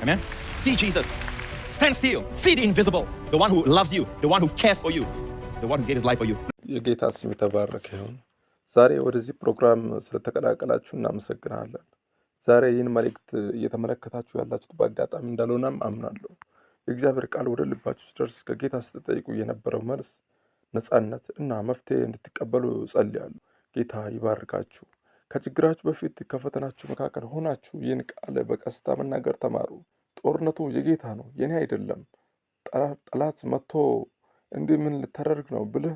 Amen? See Jesus. Stand still. See the invisible. The one who loves you, the one who cares for you, the one who gave his life for you. የጌታ ስም የተባረከ ይሁን። ዛሬ ወደዚህ ፕሮግራም ስለተቀላቀላችሁ እናመሰግናለን። ዛሬ ይህን መልእክት እየተመለከታችሁ ያላችሁት በአጋጣሚ እንዳልሆነም አምናለሁ። የእግዚአብሔር ቃል ወደ ልባችሁ ሲደርስ ከጌታ ስትጠይቁ የነበረው መልስ ነጻነት እና መፍትሄ እንድትቀበሉ እጸልያለሁ። ጌታ ይባርካችሁ። ከችግራችሁ በፊት ከፈተናችሁ መካከል ሆናችሁ ይህን ቃል በቀስታ መናገር ተማሩ። ጦርነቱ የጌታ ነው፣ የኔ አይደለም። ጠላት መጥቶ እንዲህ ምን ልታደርግ ነው ብልህ፣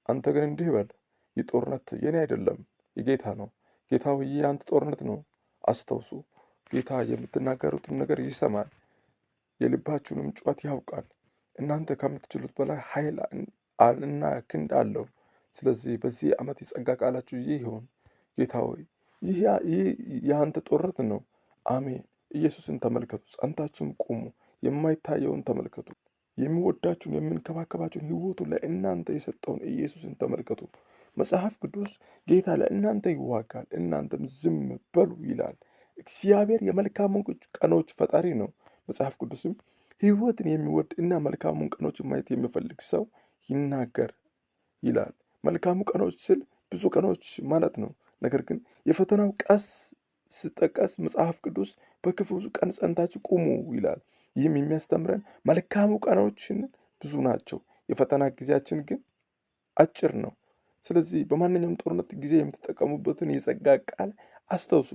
አንተ ግን እንዲህ በል፣ ይህ ጦርነት የኔ አይደለም፣ የጌታ ነው። ጌታ ሆይ፣ ይህ የአንተ ጦርነት ነው። አስታውሱ፣ ጌታ የምትናገሩትን ነገር ይሰማል፣ የልባችሁንም ጩኸት ያውቃል። እናንተ ከምትችሉት በላይ ኃይል እና ክንድ አለው። ስለዚህ በዚህ ዓመት የጸጋ ቃላችሁ ይህ ይሁን። ጌታ ሆይ፣ ይህ የአንተ ጦርነት ነው። አሜን። ኢየሱስን ተመልከቱ፣ ጸንታችሁም ቁሙ። የማይታየውን ተመልከቱ። የሚወዳችሁን፣ የሚንከባከባችሁን፣ ሕይወቱን ለእናንተ የሰጠውን ኢየሱስን ተመልከቱ። መጽሐፍ ቅዱስ ጌታ ለእናንተ ይዋጋል፣ እናንተም ዝም በሉ ይላል። እግዚአብሔር የመልካሙን ቀኖች ፈጣሪ ነው። መጽሐፍ ቅዱስም ሕይወትን የሚወድ እና መልካሙን ቀኖች ማየት የሚፈልግ ሰው ይናገር ይላል። መልካሙ ቀኖች ስል ብዙ ቀኖች ማለት ነው። ነገር ግን የፈተናው ቀስ ስጠቀስ መጽሐፍ ቅዱስ በክፉ ቀን ጸንታችሁ ቁሙ ይላል። ይህም የሚያስተምረን መልካሙ ቀኖችን ብዙ ናቸው፣ የፈተና ጊዜያችን ግን አጭር ነው። ስለዚህ በማንኛውም ጦርነት ጊዜ የምትጠቀሙበትን የጸጋ ቃል አስታውሱ።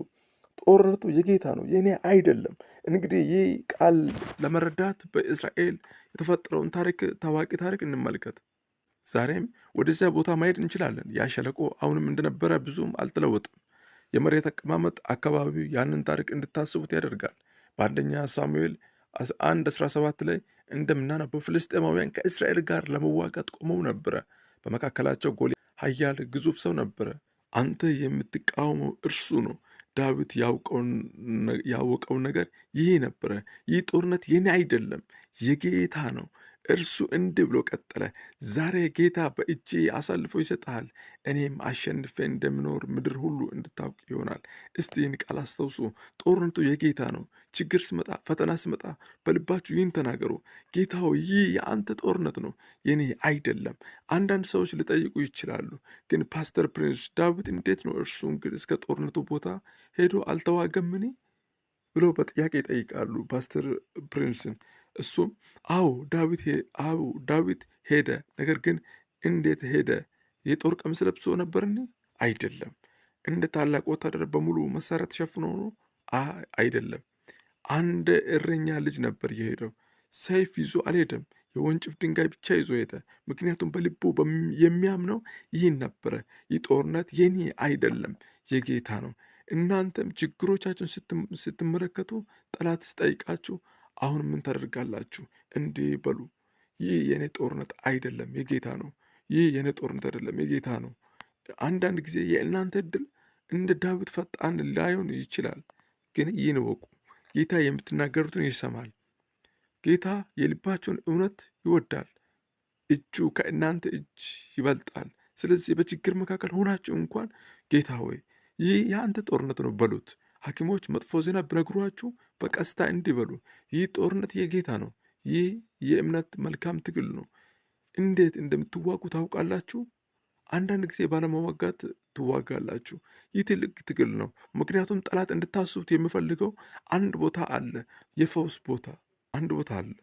ጦርነቱ የጌታ ነው፣ የኔ አይደለም። እንግዲህ ይህ ቃል ለመረዳት በእስራኤል የተፈጠረውን ታሪክ፣ ታዋቂ ታሪክ እንመልከት። ዛሬም ወደዚያ ቦታ ማሄድ እንችላለን። ያ ሸለቆ አሁንም እንደነበረ ብዙም አልተለወጠም። የመሬት አቀማመጥ አካባቢው ያንን ታሪክ እንድታስቡት ያደርጋል። በአንደኛ ሳሙኤል 1:17 ላይ እንደምናነበው ፍልስጤማውያን ከእስራኤል ጋር ለመዋጋት ቆመው ነበረ። በመካከላቸው ጎልያድ ኃያል ግዙፍ ሰው ነበረ። አንተ የምትቃወመው እርሱ ነው። ዳዊት ያወቀው ነገር ይሄ ነበረ። ይህ ጦርነት የኔ አይደለም፣ የጌታ ነው። እርሱ እንዲህ ብሎ ቀጠለ፣ ዛሬ ጌታ በእጄ አሳልፎ ይሰጥሃል፣ እኔም አሸንፌ እንደምኖር ምድር ሁሉ እንድታውቅ ይሆናል። እስቲ ይህን ቃል አስታውሱ። ጦርነቱ የጌታ ነው። ችግር ስመጣ፣ ፈተና ስመጣ በልባችሁ ይህን ተናገሩ። ጌታ ሆይ፣ ይህ የአንተ ጦርነት ነው፣ የኔ አይደለም። አንዳንድ ሰዎች ሊጠይቁ ይችላሉ። ግን ፓስተር ፕሪንስ፣ ዳዊት እንዴት ነው እርሱ እንግዲህ እስከ ጦርነቱ ቦታ ሄዶ አልተዋገምን ብሎ በጥያቄ ይጠይቃሉ ፓስተር ፕሪንስን። እሱም አዎ ዳዊት ሄደ። ነገር ግን እንዴት ሄደ? የጦር ቀሚስ ለብሶ ነበርን? አይደለም። እንደ ታላቅ ወታደር በሙሉ መሳሪያ ተሸፍኖ ነው? አይደለም። አንድ እረኛ ልጅ ነበር የሄደው። ሰይፍ ይዞ አልሄደም። የወንጭፍ ድንጋይ ብቻ ይዞ ሄደ። ምክንያቱም በልቡ የሚያምነው ይህን ነበረ። ይህ ጦርነት የኔ አይደለም፣ የጌታ ነው። እናንተም ችግሮቻችሁን ስትመለከቱ፣ ጠላት ስጠይቃችሁ አሁን ምን ታደርጋላችሁ? እንዲህ በሉ፣ ይህ የኔ ጦርነት አይደለም፣ የጌታ ነው። ይህ የኔ ጦርነት አይደለም፣ የጌታ ነው። አንዳንድ ጊዜ የእናንተ እድል እንደ ዳዊት ፈጣን ላይሆን ይችላል። ግን ይህን እወቁ፣ ጌታ የምትናገሩትን ይሰማል። ጌታ የልባችሁን እውነት ይወዳል። እጁ ከእናንተ እጅ ይበልጣል። ስለዚህ በችግር መካከል ሆናችሁ እንኳን ጌታ ሆይ፣ ይህ የአንተ ጦርነት ነው በሉት። ሐኪሞች መጥፎ ዜና ቢነግሯችሁ በቀስታ እንዲህ በሉ፣ ይህ ጦርነት የጌታ ነው። ይህ የእምነት መልካም ትግል ነው። እንዴት እንደምትዋጉ ታውቃላችሁ? አንዳንድ ጊዜ ባለመዋጋት ትዋጋላችሁ። ይህ ትልቅ ትግል ነው። ምክንያቱም ጠላት እንድታስቡት የሚፈልገው አንድ ቦታ አለ፣ የፈውስ ቦታ አንድ ቦታ አለ።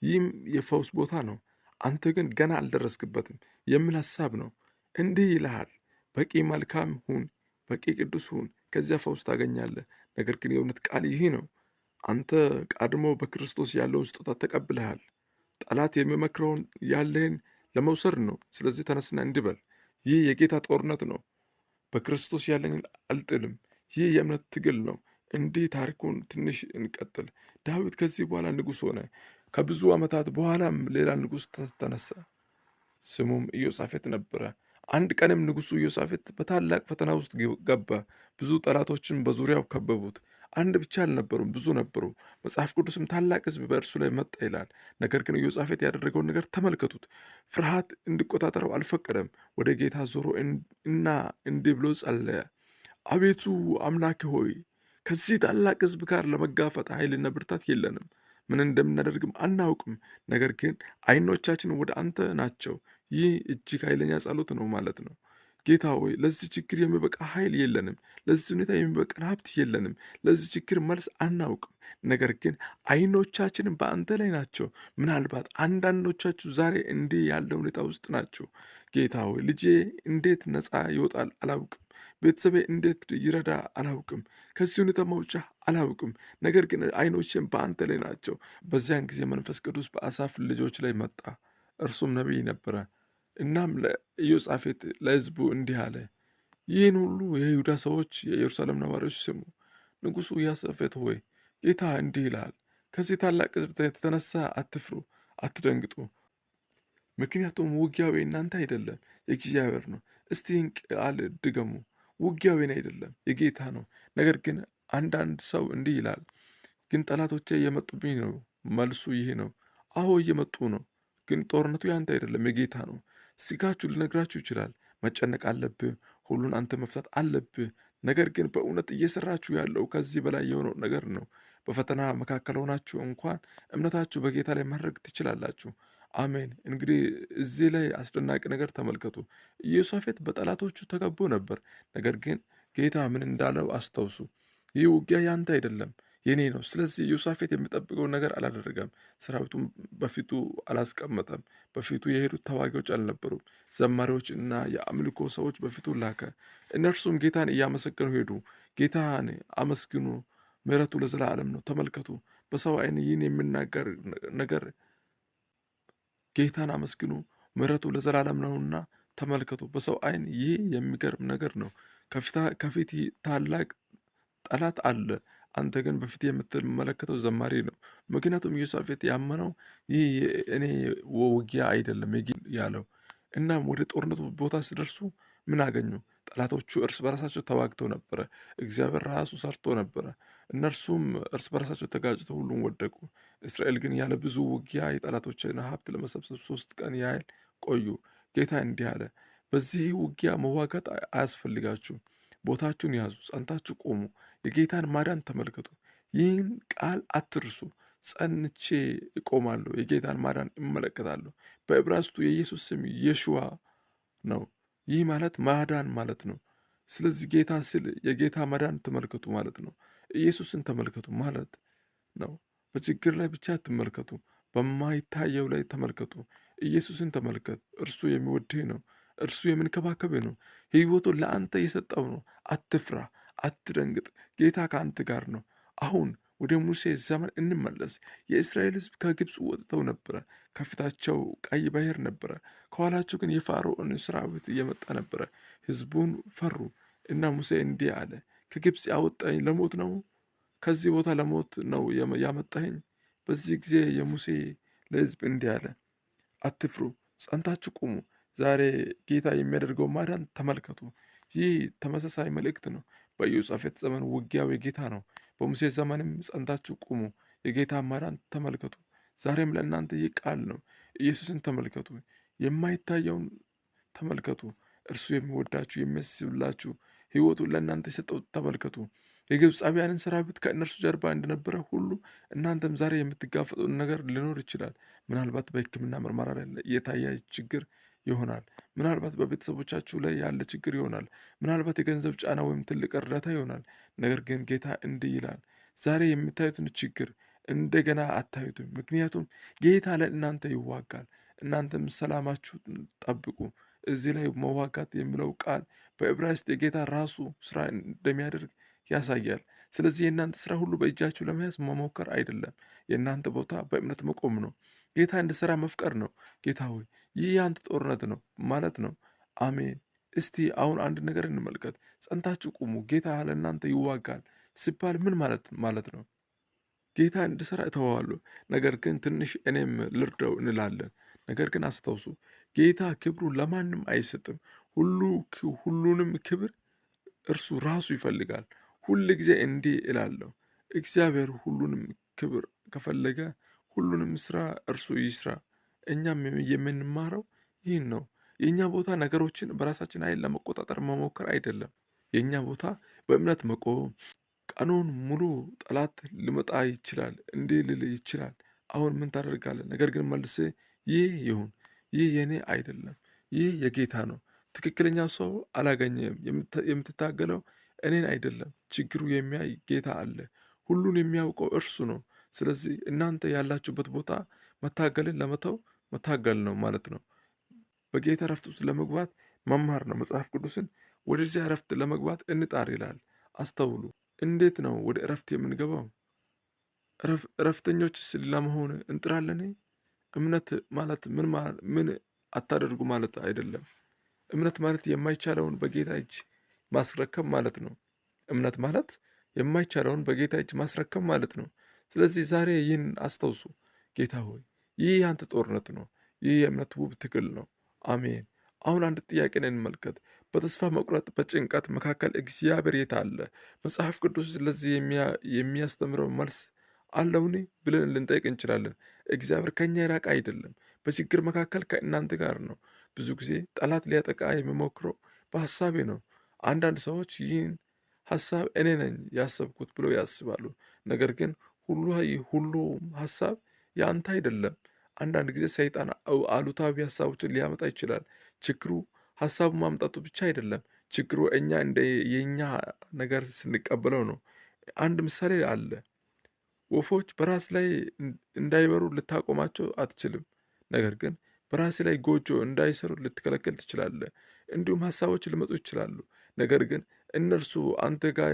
ይህም የፈውስ ቦታ ነው። አንተ ግን ገና አልደረስክበትም የሚል ሀሳብ ነው። እንዲህ ይልሃል፣ በቂ መልካም ሁን፣ በቂ ቅዱስ ሁን፣ ከዚያ ፈውስ ታገኛለህ። ነገር ግን የእውነት ቃል ይህ ነው። አንተ ቀድሞ በክርስቶስ ያለውን ስጦታ ተቀብለሃል። ጠላት የሚመክረውን ያለህን ለመውሰድ ነው። ስለዚህ ተነስና እንዲህ በል፣ ይህ የጌታ ጦርነት ነው። በክርስቶስ ያለኝን አልጥልም። ይህ የእምነት ትግል ነው። እንዲህ ታሪኩን ትንሽ እንቀጥል። ዳዊት ከዚህ በኋላ ንጉሥ ሆነ። ከብዙ ዓመታት በኋላም ሌላ ንጉሥ ተነሳ። ስሙም ኢዮሳፌት ነበረ። አንድ ቀንም ንጉሡ ኢዮሳፌት በታላቅ ፈተና ውስጥ ገባ። ብዙ ጠላቶችን በዙሪያው ከበቡት። አንድ ብቻ አልነበሩም፣ ብዙ ነበሩ። መጽሐፍ ቅዱስም ታላቅ ሕዝብ በእርሱ ላይ መጣ ይላል። ነገር ግን ኢዮሳፌት ያደረገውን ነገር ተመልከቱት። ፍርሃት እንዲቆጣጠረው አልፈቀደም። ወደ ጌታ ዞሮ እና እንዲህ ብሎ ጸለየ። አቤቱ አምላኬ ሆይ፣ ከዚህ ታላቅ ሕዝብ ጋር ለመጋፈጥ ኃይልና ብርታት የለንም። ምን እንደምናደርግም አናውቅም። ነገር ግን ዓይኖቻችን ወደ አንተ ናቸው። ይህ እጅግ ኃይለኛ ጸሎት ነው ማለት ነው። ጌታ ሆይ፣ ለዚህ ችግር የሚበቃ ኃይል የለንም። ለዚህ ሁኔታ የሚበቃ ሀብት የለንም። ለዚህ ችግር መልስ አናውቅም። ነገር ግን ዓይኖቻችን በአንተ ላይ ናቸው። ምናልባት አንዳንዶቻችሁ ዛሬ እንዲህ ያለ ሁኔታ ውስጥ ናቸው። ጌታ ሆይ፣ ልጄ እንዴት ነፃ ይወጣል አላውቅም። ቤተሰቤ እንዴት ይረዳ አላውቅም። ከዚህ ሁኔታ መውጫ አላውቅም። ነገር ግን ዓይኖቼን በአንተ ላይ ናቸው። በዚያን ጊዜ መንፈስ ቅዱስ በአሳፍ ልጆች ላይ መጣ፣ እርሱም ነቢይ ነበረ። እናም ለኢዮሳፍጥ ለሕዝቡ እንዲህ አለ፣ ይህን ሁሉ የይሁዳ ሰዎች፣ የኢየሩሳሌም ነዋሪዎች ስሙ። ንጉሡ ኢዮሳፍጥ ሆይ፣ ጌታ እንዲህ ይላል፣ ከዚህ ታላቅ ሕዝብ የተነሳ አትፍሩ፣ አትደንግጡ። ምክንያቱም ውጊያው የእናንተ አይደለም፣ የእግዚአብሔር ነው። እስቲ ይህን ቃል ድገሙ። ውጊያው የኔ አይደለም፣ የጌታ ነው። ነገር ግን አንዳንድ ሰው እንዲህ ይላል፣ ግን ጠላቶቼ እየመጡብኝ ነው። መልሱ ይህ ነው፣ አዎ እየመጡ ነው። ግን ጦርነቱ ያንተ አይደለም፣ የጌታ ነው። ስጋችሁ ሊነግራችሁ ይችላል። መጨነቅ አለብህ፣ ሁሉን አንተ መፍታት አለብህ። ነገር ግን በእውነት እየሰራችሁ ያለው ከዚህ በላይ የሆነው ነገር ነው። በፈተና መካከል ሆናችሁ እንኳን እምነታችሁ በጌታ ላይ ማድረግ ትችላላችሁ። አሜን። እንግዲህ እዚህ ላይ አስደናቂ ነገር ተመልከቱ። ኢዮሳፍጥ በጠላቶቹ ተከቦ ነበር። ነገር ግን ጌታ ምን እንዳለው አስታውሱ። ይህ ውጊያ ያንተ አይደለም፣ የኔ ነው። ስለዚህ ኢዮሳፍጥ የሚጠብቀውን ነገር አላደረገም። ሰራዊቱን በፊቱ አላስቀመጠም። በፊቱ የሄዱት ተዋጊዎች አልነበሩም። ዘማሪዎች እና የአምልኮ ሰዎች በፊቱ ላከ። እነርሱም ጌታን እያመሰገኑ ሄዱ። ጌታን አመስግኑ፣ ምሕረቱ ለዘላለም ነው። ተመልከቱ፣ በሰው ዓይን ይህን የሚናገር ነገር ጌታን አመስግኑ፣ ምሕረቱ ለዘላለም ነውና። ተመልከቱ፣ በሰው ዓይን ይህ የሚገርም ነገር ነው። ከፊት ታላቅ ጠላት አለ። አንተ ግን በፊት የምትመለከተው ዘማሪ ነው። ምክንያቱም ኢዮሳፍጥ ያመነው ይህ እኔ ውጊያ አይደለም ያለው። እናም ወደ ጦርነቱ ቦታ ሲደርሱ ምን አገኙ? ጠላቶቹ እርስ በራሳቸው ተዋግተው ነበረ። እግዚአብሔር ራሱ ሰርቶ ነበረ። እነርሱም እርስ በራሳቸው ተጋጭተው ሁሉም ወደቁ። እስራኤል ግን ያለ ብዙ ውጊያ የጠላቶችን ሀብት ለመሰብሰብ 3 ቀን ያህል ቆዩ። ጌታ እንዲህ አለ፣ በዚህ ውጊያ መዋጋት አያስፈልጋችሁም። ቦታችሁን ያዙ፣ ጸንታችሁ ቆሙ፣ የጌታን ማዳን ተመልከቱ። ይህን ቃል አትርሱ። ጸንቼ እቆማለሁ፣ የጌታን ማዳን እመለከታለሁ። በዕብራይስጡ የኢየሱስ ስም የሹዋ ነው። ይህ ማለት ማዳን ማለት ነው። ስለዚህ ጌታ ስል የጌታ ማዳን ተመልከቱ ማለት ነው። ኢየሱስን ተመልከቱ ማለት ነው። በችግር ላይ ብቻ አትመልከቱ፣ በማይታየው ላይ ተመልከቱ። ኢየሱስን ተመልከት። እርሱ የሚወድህ ነው። እርሱ የሚንከባከብህ ነው። ሕይወቱን ለአንተ የሰጠው ነው። አትፍራ፣ አትደንግጥ። ጌታ ከአንተ ጋር ነው። አሁን ወደ ሙሴ ዘመን እንመለስ። የእስራኤል ሕዝብ ከግብፅ ወጥተው ነበረ። ከፊታቸው ቀይ ባህር ነበረ፣ ከኋላቸው ግን የፋርዖን ሰራዊት እየመጣ ነበረ። ሕዝቡን ፈሩ እና ሙሴ እንዲህ አለ፣ ከግብፅ ያወጣኝ ለሞት ነው? ከዚህ ቦታ ለሞት ነው ያመጣኸኝ? በዚህ ጊዜ የሙሴ ለሕዝብ እንዲህ አለ፣ አትፍሩ፣ ጸንታችሁ ቁሙ። ዛሬ ጌታ የሚያደርገው ማዳን ተመልከቱ። ይህ ተመሳሳይ መልእክት ነው። በኢዮሳፍጥ ዘመን ውጊያው የጌታ ነው። በሙሴ ዘመንም ጸንታችሁ ቁሙ፣ የጌታ ማዳን ተመልከቱ። ዛሬም ለእናንተ ይህ ቃል ነው። ኢየሱስን ተመልከቱ፣ የማይታየውን ተመልከቱ። እርሱ የሚወዳችሁ የሚያስብላችሁ፣ ሕይወቱን ለእናንተ የሰጠው ተመልከቱ። የግብፃውያንን ሰራዊት ከእነርሱ ጀርባ እንደነበረ ሁሉ እናንተም ዛሬ የምትጋፈጡት ነገር ሊኖር ይችላል። ምናልባት በሕክምና ምርመራ ላይ የታየ ችግር ይሆናል። ምናልባት በቤተሰቦቻችሁ ላይ ያለ ችግር ይሆናል። ምናልባት የገንዘብ ጫና ወይም ትልቅ እርዳታ ይሆናል። ነገር ግን ጌታ እንዲህ ይላል፣ ዛሬ የምታዩትን ችግር እንደገና አታዩትም። ምክንያቱም ጌታ ለእናንተ ይዋጋል። እናንተም ሰላማችሁ ጠብቁ። እዚህ ላይ መዋጋት የሚለው ቃል በዕብራይስጥ የጌታ ራሱ ስራ እንደሚያደርግ ያሳያል። ስለዚህ የእናንተ ስራ ሁሉ በእጃችሁ ለመያዝ መሞከር አይደለም። የእናንተ ቦታ በእምነት መቆም ነው። ጌታ እንድሰራ መፍቀር ነው። ጌታ ሆይ፣ ይህ የአንተ ጦርነት ነው ማለት ነው። አሜን። እስቲ አሁን አንድ ነገር እንመልከት። ጸንታችሁ ቁሙ፣ ጌታ ለእናንተ ይዋጋል ሲባል ምን ማለት ማለት ነው? ጌታ እንድሰራ እተወዋለሁ፣ ነገር ግን ትንሽ እኔም ልርዳው እንላለን። ነገር ግን አስታውሱ፣ ጌታ ክብሩን ለማንም አይሰጥም። ሁሉንም ክብር እርሱ ራሱ ይፈልጋል። ሁል ጊዜ እንዲህ እላለሁ፣ እግዚአብሔር ሁሉንም ክብር ከፈለገ ሁሉንም ስራ እርሱ ይስራ። እኛም የምንማረው ይህን ነው። የእኛ ቦታ ነገሮችን በራሳችን ኃይል ለመቆጣጠር መሞከር አይደለም። የእኛ ቦታ በእምነት መቆም፣ ቀኑን ሙሉ ጠላት ሊመጣ ይችላል፣ እንዲህ ሊል ይችላል፣ አሁን ምን ታደርጋለህ? ነገር ግን መልሴ ይህ ይሁን፣ ይህ የኔ አይደለም፣ ይህ የጌታ ነው። ትክክለኛ ሰው አላገኘም። የምትታገለው እኔን አይደለም። ችግሩ የሚያይ ጌታ አለ። ሁሉን የሚያውቀው እርሱ ነው። ስለዚህ እናንተ ያላችሁበት ቦታ መታገልን ለመተው መታገል ነው ማለት ነው። በጌታ እረፍት ውስጥ ለመግባት መማር ነው። መጽሐፍ ቅዱስን ወደዚያ እረፍት ለመግባት እንጣር ይላል። አስተውሉ። እንዴት ነው ወደ እረፍት የምንገባው? እረፍተኞችስ ለመሆን እንጥራለን? እምነት ማለት ምን አታደርጉ ማለት አይደለም። እምነት ማለት የማይቻለውን በጌታ እጅ ማስረከብ ማለት ነው። እምነት ማለት የማይቻለውን በጌታ እጅ ማስረከብ ማለት ነው። ስለዚህ ዛሬ ይህን አስታውሱ። ጌታ ሆይ ይህ የአንተ ጦርነት ነው። ይህ የእምነት ውብ ትግል ነው። አሜን። አሁን አንድ ጥያቄን እንመልከት። በተስፋ መቁረጥ በጭንቀት መካከል እግዚአብሔር የት አለ? መጽሐፍ ቅዱስ ለዚህ የሚያስተምረው መልስ አለውን ብለን ልንጠይቅ እንችላለን። እግዚአብሔር ከኛ የራቀ አይደለም። በችግር መካከል ከእናንተ ጋር ነው። ብዙ ጊዜ ጠላት ሊያጠቃ የሚሞክረው በሀሳቤ ነው። አንዳንድ ሰዎች ይህን ሀሳብ እኔ ነኝ ያሰብኩት ብለው ያስባሉ። ነገር ግን ሁሉም ሀሳብ የአንተ አይደለም። አንዳንድ ጊዜ ሰይጣን አሉታዊ ሀሳቦችን ሊያመጣ ይችላል። ችግሩ ሀሳቡ ማምጣቱ ብቻ አይደለም። ችግሩ እኛ እንደ የኛ ነገር ስንቀበለው ነው። አንድ ምሳሌ አለ። ወፎች በራስ ላይ እንዳይበሩ ልታቆማቸው አትችልም። ነገር ግን በራስ ላይ ጎጆ እንዳይሰሩ ልትከለከል ትችላለህ። እንዲሁም ሀሳቦች ሊመጡ ይችላሉ። ነገር ግን እነርሱ አንተ ጋር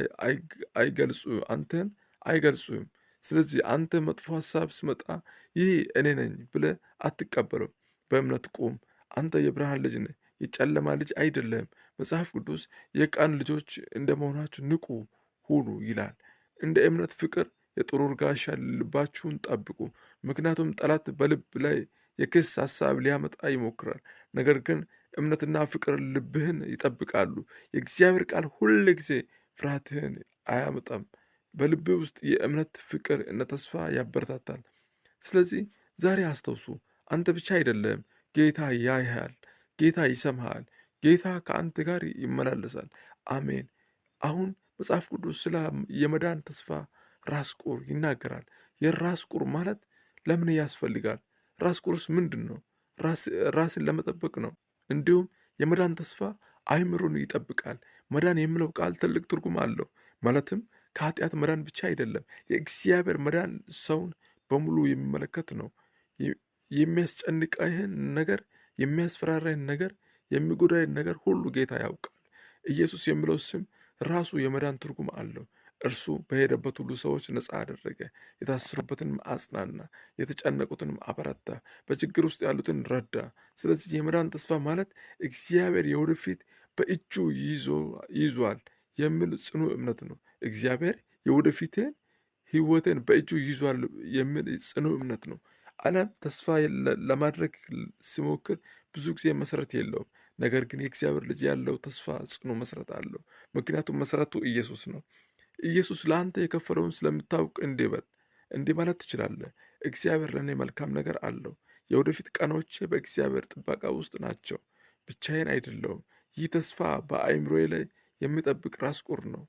አይገልጹ አንተን አይገልጹም። ስለዚህ አንተ መጥፎ ሀሳብ ስመጣ ይህ እኔ ነኝ ብለህ አትቀበለው። በእምነት ቁም። አንተ የብርሃን ልጅ ነህ፣ የጨለማ ልጅ አይደለም። መጽሐፍ ቅዱስ የቀን ልጆች እንደመሆናችሁ ንቁ ሁኑ ይላል። እንደ እምነት ፍቅር የጥሩር ጋሻ ልባችሁን ጠብቁ። ምክንያቱም ጠላት በልብ ላይ የክስ ሀሳብ ሊያመጣ ይሞክራል። ነገር ግን እምነትና ፍቅር ልብህን ይጠብቃሉ። የእግዚአብሔር ቃል ሁል ጊዜ ፍርሃትህን አያመጣም። በልብህ ውስጥ የእምነት ፍቅር እና ተስፋ ያበረታታል። ስለዚህ ዛሬ አስታውሱ፣ አንተ ብቻ አይደለም። ጌታ ያይሃል፣ ጌታ ይሰማሃል፣ ጌታ ከአንተ ጋር ይመላለሳል። አሜን። አሁን መጽሐፍ ቅዱስ ስለ የመዳን ተስፋ ራስ ቁር ይናገራል። የራስ ቁር ማለት ለምን ያስፈልጋል? ራስ ቁርስ ምንድን ነው? ራስን ለመጠበቅ ነው። እንዲሁም የመዳን ተስፋ አእምሮን ይጠብቃል። መዳን የሚለው ቃል ትልቅ ትርጉም አለው። ማለትም ከኃጢአት መዳን ብቻ አይደለም። የእግዚአብሔር መዳን ሰውን በሙሉ የሚመለከት ነው። የሚያስጨንቅህን ነገር፣ የሚያስፈራራህን ነገር፣ የሚጎዳህን ነገር ሁሉ ጌታ ያውቃል። ኢየሱስ የሚለው ስም ራሱ የመዳን ትርጉም አለው። እርሱ በሄደበት ሁሉ ሰዎች ነፃ አደረገ፣ የታሰሩበትንም አጽናና፣ የተጨነቁትንም አበረታ፣ በችግር ውስጥ ያሉትን ረዳ። ስለዚህ የመዳን ተስፋ ማለት እግዚአብሔር የወደፊት በእጁ ይዟል የሚል ጽኑ እምነት ነው። እግዚአብሔር የወደፊቴን ሕይወቴን በእጁ ይዟል የሚል ጽኑ እምነት ነው። ዓለም ተስፋ ለማድረግ ሲሞክር ብዙ ጊዜ መሰረት የለውም። ነገር ግን የእግዚአብሔር ልጅ ያለው ተስፋ ጽኑ መሰረት አለው። ምክንያቱም መሰረቱ ኢየሱስ ነው። ኢየሱስ ለአንተ የከፈለውን ስለምታውቅ እንዲህ በል፣ እንዲህ ማለት ትችላለህ። እግዚአብሔር ለእኔ መልካም ነገር አለው። የወደፊት ቀኖቼ በእግዚአብሔር ጥበቃ ውስጥ ናቸው። ብቻዬን አይደለሁም። ይህ ተስፋ በአእምሮዬ ላይ የሚጠብቅ ራስ ቁር ነው።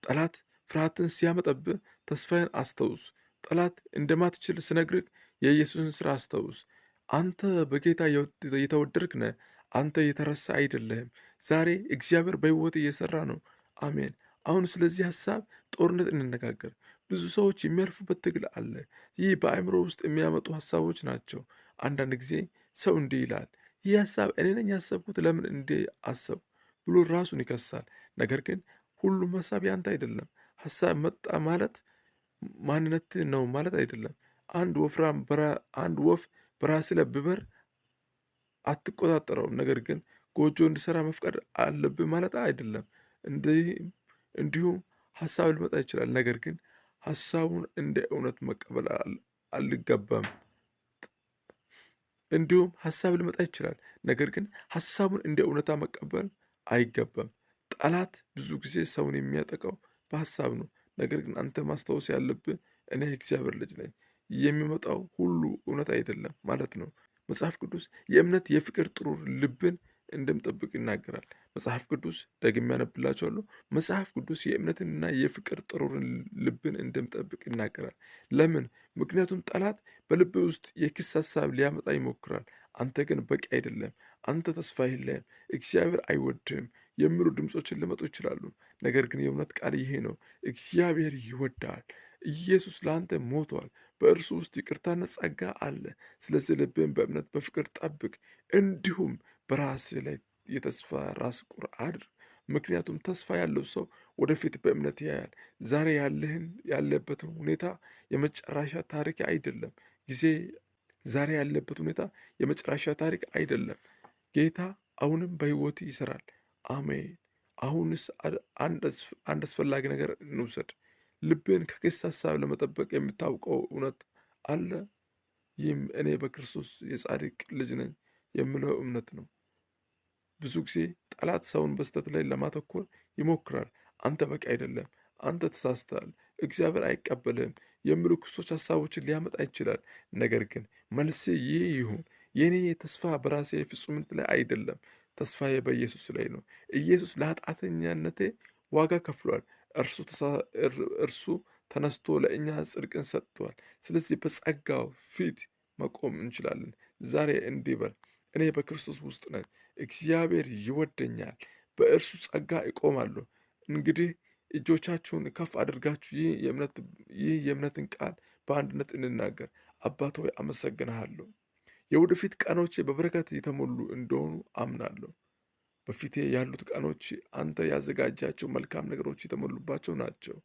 ጠላት ፍርሃትን ሲያመጣብህ ተስፋዬን አስታውስ። ጠላት እንደማትችል ስነግርህ የኢየሱስን ስራ አስታውስ። አንተ በጌታ የተወደድክ ነህ። አንተ የተረሳ አይደለህም። ዛሬ እግዚአብሔር በሕይወት እየሰራ ነው። አሜን። አሁን ስለዚህ ሀሳብ ጦርነት እንነጋገር። ብዙ ሰዎች የሚያልፉበት ትግል አለ። ይህ በአእምሮ ውስጥ የሚያመጡ ሀሳቦች ናቸው። አንዳንድ ጊዜ ሰው እንዲህ ይላል፣ ይህ ሀሳብ እኔ ነኝ ያሰብኩት፣ ለምን እንዲህ አሰብኩ ብሎ ራሱን ይከሳል። ነገር ግን ሁሉም ሀሳብ ያንተ አይደለም። ሀሳብ መጣ ማለት ማንነት ነው ማለት አይደለም። አንድ ወፍ በራስህ ላይ ቢበር አትቆጣጠረውም። ነገር ግን ጎጆ እንዲሰራ መፍቀድ አለብህ ማለት አይደለም። እንዲሁም ሀሳብ ሊመጣ ይችላል። ነገር ግን ሀሳቡን እንደ እውነት መቀበል አልገባም። እንዲሁም ሀሳብ ሊመጣ ይችላል። ነገር ግን ሀሳቡን እንደ እውነታ መቀበል አይገባም። ጠላት ብዙ ጊዜ ሰውን የሚያጠቃው በሀሳብ ነው። ነገር ግን አንተ ማስታወስ ያለብህ እኔ የእግዚአብሔር ልጅ ነኝ፣ የሚመጣው ሁሉ እውነት አይደለም ማለት ነው። መጽሐፍ ቅዱስ የእምነት የፍቅር ጥሩር ልብን እንደሚጠብቅ ይናገራል። መጽሐፍ ቅዱስ ደግሜ ያነብላችኋለሁ። መጽሐፍ ቅዱስ የእምነትንና የፍቅር ጥሩርን ልብን እንደሚጠብቅ ይናገራል። ለምን? ምክንያቱም ጠላት በልብ ውስጥ የክስ ሀሳብ ሊያመጣ ይሞክራል። አንተ ግን በቂ አይደለም፣ አንተ ተስፋ የለህም፣ እግዚአብሔር አይወድህም የሚሉ ድምፆችን ሊመጡ ይችላሉ። ነገር ግን የእውነት ቃል ይሄ ነው፣ እግዚአብሔር ይወድሃል። ኢየሱስ ለአንተ ሞቷል። በእርሱ ውስጥ ይቅርታና ጸጋ አለ። ስለዚህ ልብህን በእምነት በፍቅር ጠብቅ፣ እንዲሁም በራስህ ላይ የተስፋ ራስ ቁር አድርግ። ምክንያቱም ተስፋ ያለው ሰው ወደፊት በእምነት ያያል። ዛሬ ያለህን ያለበትን ሁኔታ የመጨረሻ ታሪክ አይደለም። ጊዜ ዛሬ ያለበት ሁኔታ የመጨረሻ ታሪክ አይደለም። ጌታ አሁንም በሕይወት ይሰራል። አሜን። አሁንስ አንድ አስፈላጊ ነገር እንውሰድ። ልብን ከክስ ሀሳብ ለመጠበቅ የምታውቀው እውነት አለ። ይህም እኔ በክርስቶስ የጻድቅ ልጅ ነኝ የሚለው እምነት ነው። ብዙ ጊዜ ጠላት ሰውን በስህተት ላይ ለማተኮር ይሞክራል። አንተ በቂ አይደለም፣ አንተ ተሳስተሃል፣ እግዚአብሔር አይቀበልህም የሚሉ ክሶች፣ ሀሳቦችን ሊያመጣ ይችላል። ነገር ግን መልሴ ይህ ይሁን፣ የእኔ ተስፋ በራሴ ፍጹምነት ላይ አይደለም፣ ተስፋዬ በኢየሱስ ላይ ነው። ኢየሱስ ለኃጢአተኛነቴ ዋጋ ከፍሏል። እርሱ ተነስቶ ለእኛ ጽድቅን ሰጥቷል። ስለዚህ በጸጋው ፊት መቆም እንችላለን። ዛሬ እንዲህ በል፣ እኔ በክርስቶስ ውስጥ ነኝ፣ እግዚአብሔር ይወደኛል፣ በእርሱ ጸጋ እቆማለሁ። እንግዲህ እጆቻችሁን ከፍ አድርጋችሁ ይህ የእምነትን ቃል በአንድነት እንናገር። አባት ሆይ አመሰግንሃለሁ። የወደፊት ቀኖቼ በበረከት የተሞሉ እንደሆኑ አምናለሁ። በፊቴ ያሉት ቀኖች አንተ ያዘጋጃቸው መልካም ነገሮች የተሞሉባቸው ናቸው።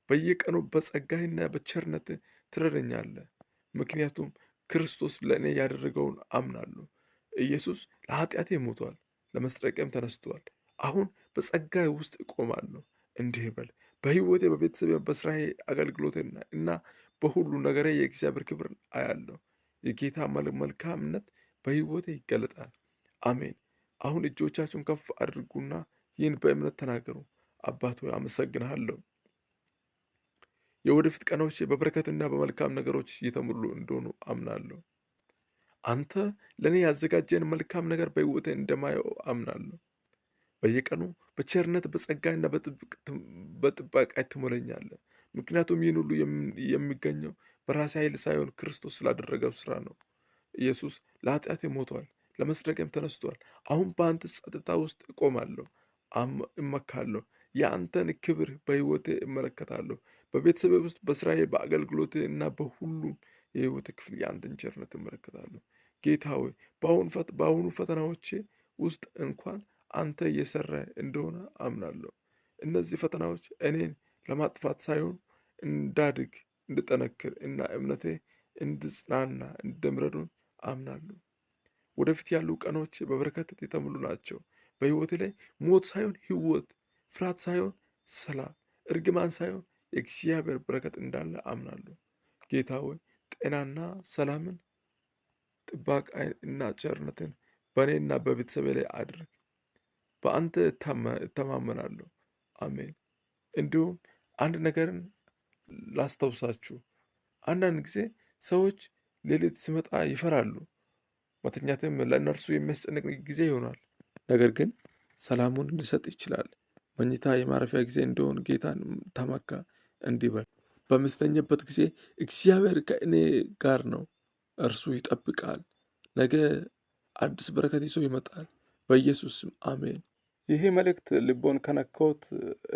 በየቀኑ በጸጋህና በቸርነት ትረዳኛለህ፣ ምክንያቱም ክርስቶስ ለእኔ ያደረገውን አምናለሁ። ኢየሱስ ለኃጢአቴ ሞቷል፣ ለመስረቅም ተነስቷል። አሁን በጸጋህ ውስጥ እቆማለሁ። እንዲህ በል፣ በሕይወቴ፣ በቤተሰቤ፣ በስራዬ፣ አገልግሎቴና እና በሁሉ ነገሬ የእግዚአብሔር ክብር አያለሁ። የጌታ መልካምነት በሕይወቴ ይገለጣል። አሜን። አሁን እጆቻችሁን ከፍ አድርጉና ይህን በእምነት ተናገሩ። አባት ሆይ አመሰግንሃለሁ። የወደፊት ቀኖቼ በበረከትና በመልካም ነገሮች የተሞሉ እንደሆኑ አምናለሁ። አንተ ለእኔ ያዘጋጀን መልካም ነገር በሕይወቴ እንደማየው አምናለሁ። በየቀኑ በቸርነት በጸጋና በጥበቃ ትሞለኛለህ። ምክንያቱም ይህን ሁሉ የሚገኘው በራሴ ኃይል ሳይሆን ክርስቶስ ስላደረገው ስራ ነው። ኢየሱስ ለኃጢአቴ ሞቷል፣ ለመስረቅም ተነስቷል። አሁን በአንተ ጸጥታ ውስጥ እቆማለሁ፣ እመካለሁ። የአንተን ክብር በሕይወቴ እመለከታለሁ። በቤተሰቤ ውስጥ፣ በስራዬ፣ በአገልግሎቴ እና በሁሉም የሕይወቴ ክፍል የአንተን ቸርነት እመለከታለሁ። ጌታ ሆይ በአሁኑ ፈተናዎቼ ውስጥ እንኳን አንተ እየሰራ እንደሆነ አምናለሁ። እነዚህ ፈተናዎች እኔን ለማጥፋት ሳይሆን እንዳድግ፣ እንድጠነክር እና እምነቴ እንድጽናና እንደምረዱኝ አምናለሁ። ወደፊት ያሉ ቀኖች በበረከት የተሞሉ ናቸው። በሕይወቴ ላይ ሞት ሳይሆን ሕይወት፣ ፍርሃት ሳይሆን ሰላም፣ እርግማን ሳይሆን የእግዚአብሔር በረከት እንዳለ አምናለሁ። ጌታ ሆይ ጤናና ሰላምን፣ ጥበቃ እና ቸርነትን በእኔና በቤተሰቤ ላይ አድርግ። በአንተ እተማመናለሁ። አሜን። እንዲሁም አንድ ነገርን ላስታውሳችሁ። አንዳንድ ጊዜ ሰዎች ሌሊት ሲመጣ ይፈራሉ። መተኛትም ለእነርሱ የሚያስጨንቅ ጊዜ ይሆናል። ነገር ግን ሰላሙን ሊሰጥ ይችላል። መኝታ የማረፊያ ጊዜ እንደሆን ጌታን ተመካ። እንዲህ በል፣ በምስተኛበት ጊዜ እግዚአብሔር ከእኔ ጋር ነው፣ እርሱ ይጠብቃል። ነገ አዲስ በረከት ይዞ ይመጣል። በኢየሱስ ስም አሜን። ይህ መልእክት ልቦን ከነካዎት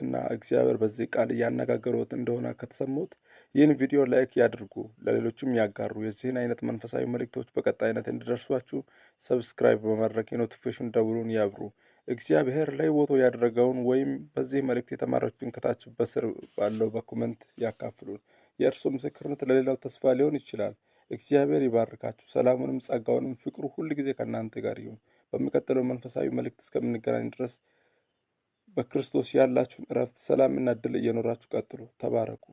እና እግዚአብሔር በዚህ ቃል እያነጋገሮት እንደሆነ ከተሰሙት ይህን ቪዲዮ like ያድርጉ፣ ለሌሎችም ያጋሩ። የዚህን አይነት መንፈሳዊ መልእክቶች በቀጣይነት እንዲደርሷችሁ subscribe በማድረግ የ notification ደውሉን ያብሩ። እግዚአብሔር ለሕይወቶ ያደረገውን ወይም በዚህ መልእክት የተማራችሁትን ከታች በስር ባለው በ comment ያካፍሉን። የእርሱ ምስክርነት ለሌላው ተስፋ ሊሆን ይችላል። እግዚአብሔር ይባርካችሁ። ሰላሙንም ጸጋውንም ፍቅሩ ሁል ጊዜ ከእናንተ ጋር ይሁን። በሚቀጥለው መንፈሳዊ መልእክት እስከምንገናኝ ድረስ በክርስቶስ ያላችሁን እረፍት፣ ሰላም እና ድል እየኖራችሁ ቀጥሉ። ተባረኩ።